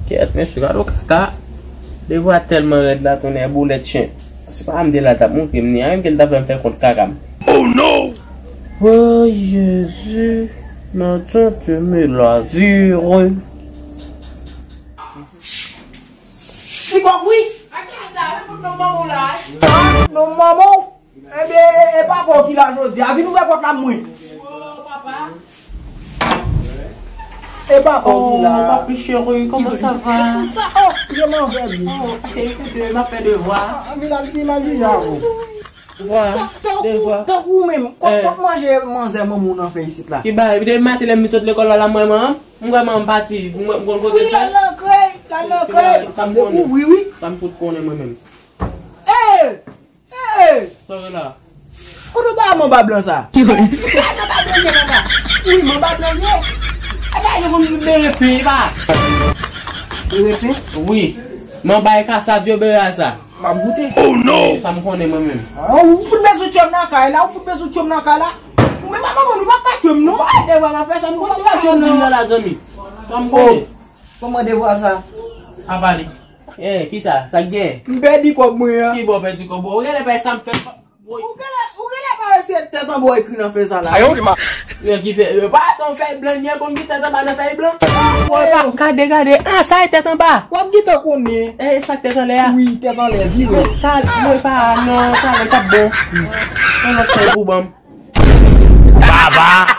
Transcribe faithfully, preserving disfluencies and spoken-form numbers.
Kèt, mesye, gade yon kaka. Devwa tèlman rèd la, tonnè boulèt chen. Se pa m te la t ap montre m ni a, menm ke l ta fè m fè kont kaka m. Oh non! Oh Jezi, nan tante me la vire. Ti kòk wi. Ak ki sa? Ou fout non manman w la? Non manman w? Ebyen, e, e papa w ki la jodi a. Vin ouvè pòt la mwen. Oh, papa. E papa w ki la. Oh, papi cheri, comment ça va? Sa, oh, je m'en vais bien. Oh, ok, écoute, m ap fè devwa. Ah, vin al, vin al, vin al. Devwa, devwa. Tankou menm, kot, eh, kot manje manzè manman w nan fè isit la? Ki bagay, depi maten lè m sot lekòl la, la mwen manman, m wè manman pati, m wè, m konn kote l fè. Wi, la nan krèy, la nan krèy. Sa m konnen. Dekouvri, wi. Sa m fout konnen mwen menm. Eh! Hey! Sa w la? Kote w ba manba blan sa? Ay, manba blan gen manba. Wi, manba blan gen. Ay, ba yo konn bere pen, ba. Bere pen? Wi. Manba e kasav yo bere a sa. M ap goute. Oh non! Sa m konnen mwen menm. Ah, ou fout bezwen tchwè m nan kay la, ou fout bezwen tchwè m nan kay la. Ou menm a manman nou pa ka tchwè m non. Ay, devwa m ap fè sa m konnen. Ou pa ka tchwè m nan la zanmi. Sa m konnen. Kòman devwa sa? A pale. Eh, kisa? Sa k gen? M pèdi kòb mwen an. Ki bò pèdi kòb ou? Ou genlè pa sa m fè. Ou genlè, ou genlè pa wè se tèt anba w ekri nan fèy sa la. Ayo, di ma. Nèg ki fè, eh, pa sa w fèy blan, nèg konn ki tèt anba nan fèy blan. Ou pa gade, gade. Ah, sa e tèt anba. W ap gentan konnen. Eh, sa k tèt anlè a? Wi, tèt anlè, vire. Tal, mwen pa, non, talè t ap bon. Yon lòt fèy pou ban m. Baba!